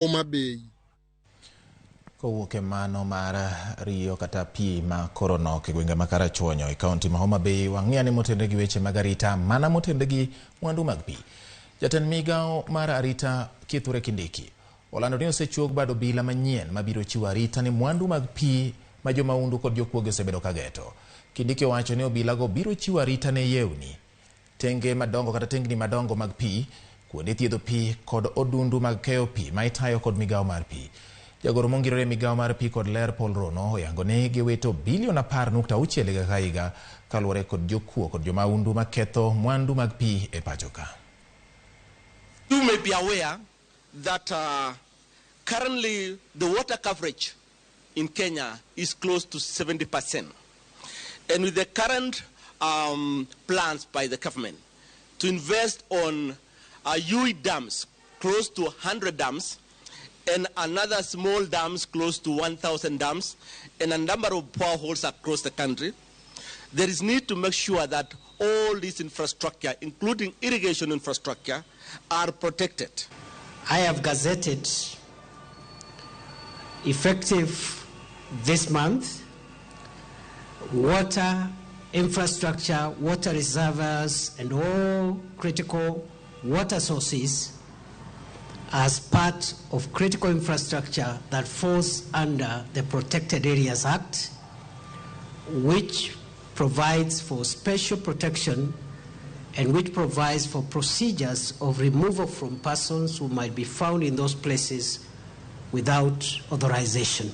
Homa Bay. Kowuok e mano mar riyo kata pi ma koro nok e gwenge ma Karachuonyo e kaunti ma Homa Bay, wang'iyo ane motenre gi weche mag arita mana motenre gi mwandu mag pi. Jatend migawo mar arita Kithure Kindiki olando ni osechuog bad obila manyien mabiro chiwo arita ne mwandu mag pi ma jomaundu kod jokuoge osebedo ka geto. Kindiki owacho ni obilago biro chiwo arita ne yewni, tenge madongo kata tengni madongo mag pi, kuonde thiedho pi kod odundu mag keyo pi ma itayo kod migawo mar pi. Jagoro mongirore e migawo mar pi kod ler Paul Rono oyango ni giwito bilion 10.6 higa ka higa kaluwore kod jokuo kod jomaundu maketho mwandu mag pi e pacho ka. You may be aware that currently the water coverage in Kenya is close to 70%. And with the current plans by the government to invest on UE dams, close to 100 dams, and another small dams close to 1,000 dams, and a number of boreholes across the country, there is need to make sure that all this infrastructure, including irrigation infrastructure, are protected. I have gazetted, effective this month, water infrastructure, water reservoirs, and all critical water sources as part of critical infrastructure that falls under the Protected Areas Act, which provides for special protection and which provides for procedures of removal from persons who might be found in those places without authorization.